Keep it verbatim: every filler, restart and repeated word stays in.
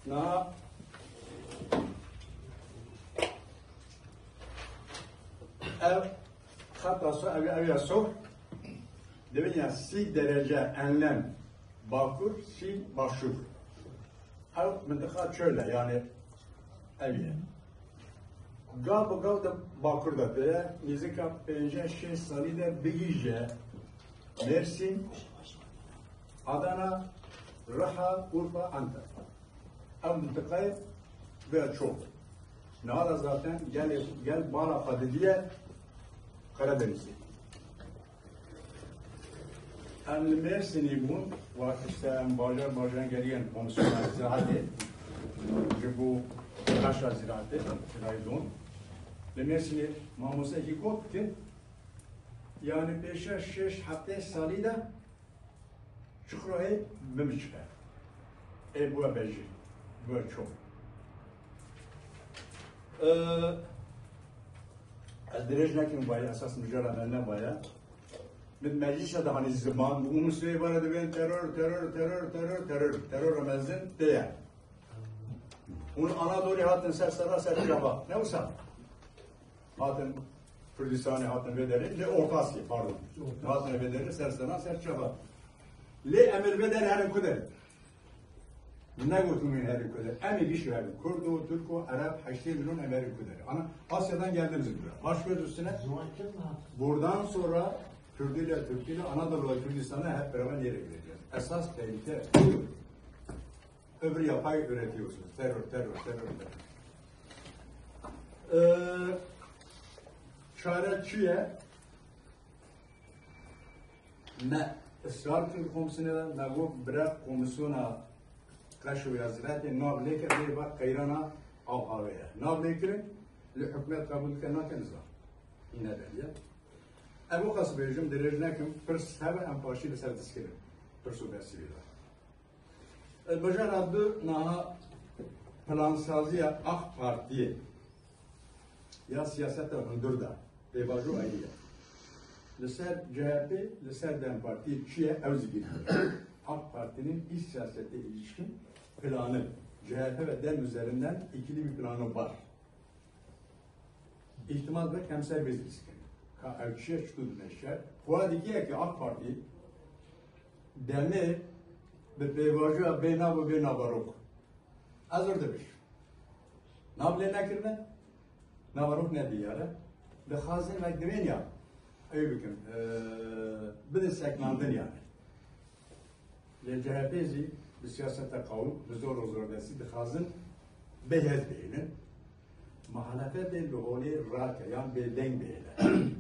Na ev xeta so ev ev ya so dibin ya sî derece enlem bakur sî başûr. Ev mintiqa çöl e, yani ev ye. Gav bi gav de bakur de tê ye. Nêzîka pêncî şêst salî de bigihîje Mêrsîn, Adana, Riha, Urfa, Antep. Ev mintiqayê vê çok. Niha de zaten gel, gel bala xwe didiye Karadenizê. Em li Mêrsînî bûn, wa işte em bajar bajaran geriyen komisyona ziraatê, ji bo taşa ziraatê, kirayê don. Li Mêrsînê mamosekî got ki, yani pêşe şeş heftê salî de çiqroyê bibiçiqe. Ê bûye bejî, bûye çok. Ee, ez dirêj nekim baye, esas mijara me ne baye. Min meclise de hani ziman, bu Musa'yı bana de ben terör, terör, terör, terör, terör, terör mezin diye. Onun Anadolu hattın ser sera ser çaba. Ne olsa? Hatin Kürdistan'ı hatin vederi, le Orta Asya, pardon. Hatin vederi ser sera ser çaba. Le emir vederi her kuder. Ne götürmeyin her kuder. Emi bir şey verin. Kurdu, Türko, Arap, haştı milyon em her kuder. Ana Asya'dan geldiğimiz bir. Baş göz üstüne. Buradan sonra Kürdüyle, Türküyle, Anadolu'da, Kürdistan'a hep beraber nereye gideceğiz? Esas tehlike budur. Öbürü yapay üretiyorsunuz. Terör, terör, terör, terör. Ee, çare çi ye? Me ısrar kir komisyona, me got bira komisyona Kaşo ya ziraatê nav lêke bê bak qeyrana av havê ye. Nav lêkirin, li hükümet kabul dike nake niza. Yine de ya. Ev o kas bêjim, dirêj nekim, pirs hebe em paşî li ser diskirin. Pirs û bersî vê de. E, bajara du niha plansaziya AK Partiyê ya siyaseta hundir de pêvajo ayrı ye. Li ser C H P, li ser DEM Partiyê çi ye ew zî girî ye. AK Partinin iç siyasete ilişkin planı, C H P ve DEM üzerinden ikili bir planı var. İhtimal ve kemser vê zî dikin. Ka ev çi ye, çitu dimeşe. Xwe dikiye ki AK Parti DEMê bi pêvajoya bê nav û bê naverok. Ez zor dibêjim. Nav lê nekirine, naverok ne diyar e. Dixwazin wek divên ya. Ew bikin. Eee, bidin seknandin yani. Lê C H P zî bi siyaseta qawû, bi zor û zordestî dixwazin bêhêz bihêlin. Muhalefetê li holê rake yan bêdeng bihêle.